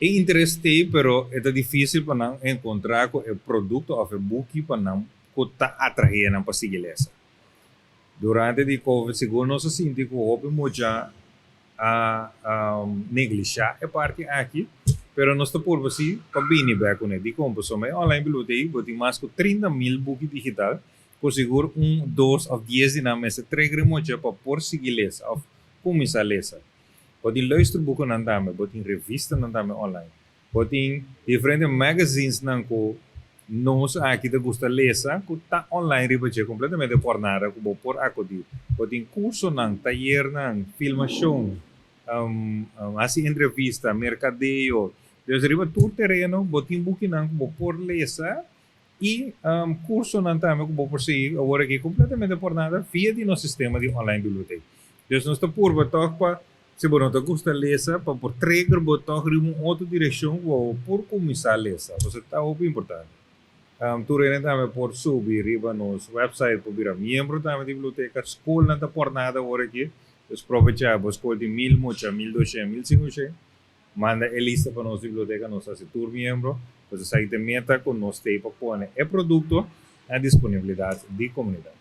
E interes t'ei, pero e ta difísil pa nan enkontrá ku e produkto òf e buki pa nan ku ta atraé nan pa sigui lesa. Durante di Covid sigur nos a sinti ku hopi mucha a neglishá e parti aki, pero nos ta purba si pa bini bèk kuné. Dikon? Pasobra e online bibliotek bo tin mas ku 30,000 buki digital ku sigur un, dos òf dies di nan mester trigger e mucha pa por sigui lesa òf kuminsá lesa. Bo tin luisterboekennan tambe, bo tin revistanan tambe online. Bo tin diferente magazinesnan ku nos aki ta gusta lesa ku ta online riba dje kompletamente pòrnada ku bo por akudí. Bo tin kursonan, tayernan, filmashon, hasi entrevista, merkadeo. Dus riba tur tereno bo tin bukinan ku bo por lesa i kursonan tambe ku bo por sigui awor aki kompletamente pòrnada via di nos sistema di online bibliotek. Dus nos ta purba tòg pa, si bo no ta gusta lesa, pa por trigger bo tòg riba un otro direkshon ku bo por kuminsá lesa. Pasobra ta hopi importante. Tur hende tambe por subi riba nos website por bira miembro tambe di biblioteka. Skolnan ta pòrnada awor aki. Dus probechá, bo skol tin 1000 mucha, 1200, 1500, manda e lista pa nos biblioteka, nos hasi tur miembro. Pues esaki ta e meta ku nos t'ei pa pone e produkto na disponibilidat di komunidat.